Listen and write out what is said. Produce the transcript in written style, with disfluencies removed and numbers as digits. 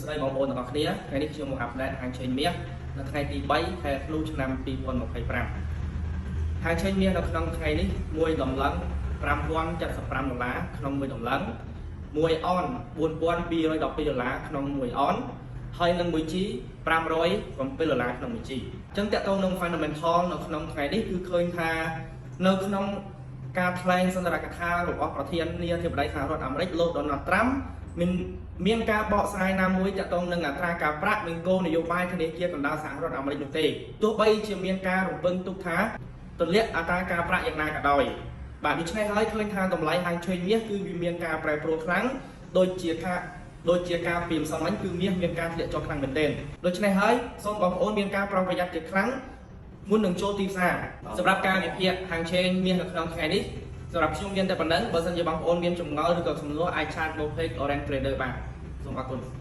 ស្តីបងប្អូនទាំងអស់គ្នាថ្ងៃនេះខ្ញុំមក update ហាងឆេងមាសនៅថ្ងៃទី3ខែធ្នូឆ្នាំ2025ហាងឆេងមាសនៅក្នុងថ្ងៃនេះមួយតម្លឹង5075ដុល្លារក្នុងមួយតម្លឹងមួយអន4212ដុល្លារក្នុងមួយអនហើយនឹងមួយ G 507ដុល្លារក្នុងមួយ G អញ្ចឹងតកតងនឹង fundamental នៅក្នុងថ្ងៃនេះគឺឃើញថានៅក្នុងការថ្លែងសន្ទរកថារបស់ប្រធានាធិបតីសហរដ្ឋអាមេរិកលោក Donald Trump មានមានការបកស្រាយណាមួយទាក់ទងនឹងអត្រាការប្រាក់និងគោលនយោបាយធនាគារកណ្ដាលសហរដ្ឋអាមេរិកនោះទេទោះបីជាមានការរំពឹងទុកថាទម្លាក់អត្រាការប្រាក់យ៉ាងណាក៏ដោយបាទដូច្នេះហើយឃើញថាតម្លៃហាងឆេងមាសគឺវាមានការប្រែប្រួលខ្លាំងដូចជាការដូចជាការពីម្សិលមិញគឺមាសមានការធ្លាក់ចុះខ្លាំងមែនទែនដូច្នេះហើយសូមបងប្អូនមានការប្រុងប្រយ័ត្នជាខ្លាំងមុននឹងចូលទីផ្សារសម្រាប់ការវិភាគហាងឆេងមាសនៅក្នុងថ្ងៃនេះសម្រាប់ខ្ញុំមានតែប៉ុណ្ណឹងបើសិនជាបងប្អូនមានចម្ងល់ឬក៏សំណួរអាច chat មក page Orange Trader បានសូមអរគុណ។